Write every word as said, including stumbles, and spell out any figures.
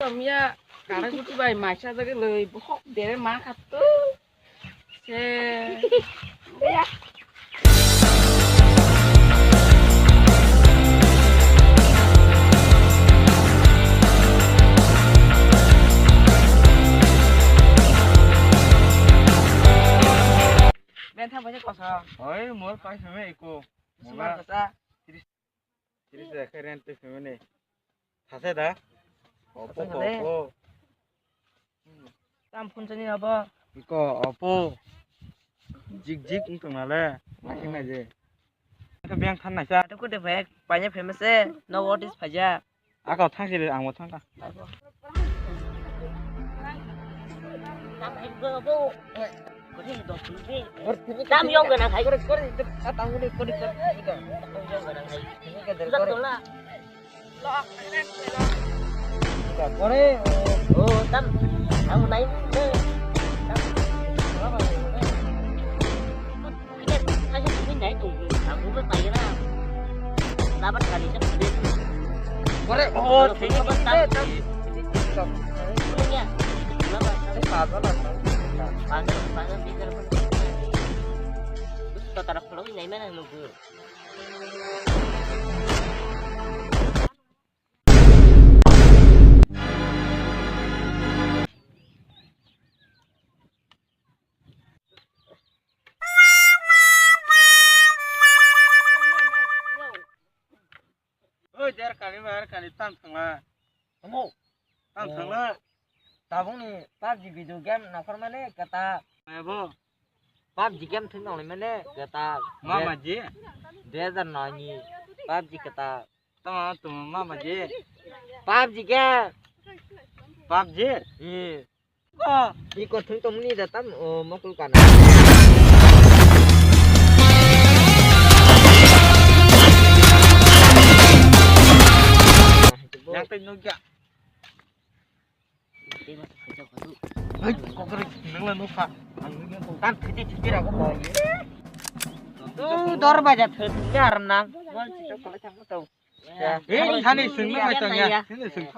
Tomya, kara guti bai maisa jagwi lwi bohok dere ma khatto. Se. Ya. Ben tha bai kosa. Oi, mol pai same iko. Sumar kasa. Tris da khe rent twi phimani. Thase da? Opo, thase da le. Opo. Tam phunchani abo. Iko, opo. Jik jik wng tong nale. Naising nai je. Khe beng than naisa. Atu kute phai, paine famous e. No what is phaja. Ako thang sile, ang bo thang ka. Tam yong gana khai. Tam yong gana khai. Kore. Oh, tam. Tam nai. Tam. Kaisa tongwi nai tong, ang bo bai na. Laban kali sa puli. Kore, oh, thini ba tam. Puli ya. Laban. Pagal, pagal, pagal, bigar. Terus totara khulok nai mana nunggu. Oi, der kali, ber kali, tam thangla. Tamo. Tam thangla. Tabukni pubg video game nongkhormani kwtal. Ebo. Pubg game thwng nonglaimani kwtal. Mama ji. Dui hajar noi ni pubg kwtal. Tama tuma mama ji. Pubg game. Pubg. Ih. Iko thung tongmani da tam, o, mokol kana. Yang tei nukya. Hei, kokre, nangla nukha. Tam thiti thiti rago. Tu dor baja thiti arna. Mol chito kala chang tau. Eh, thani sungna mai tong ya. Thani sung.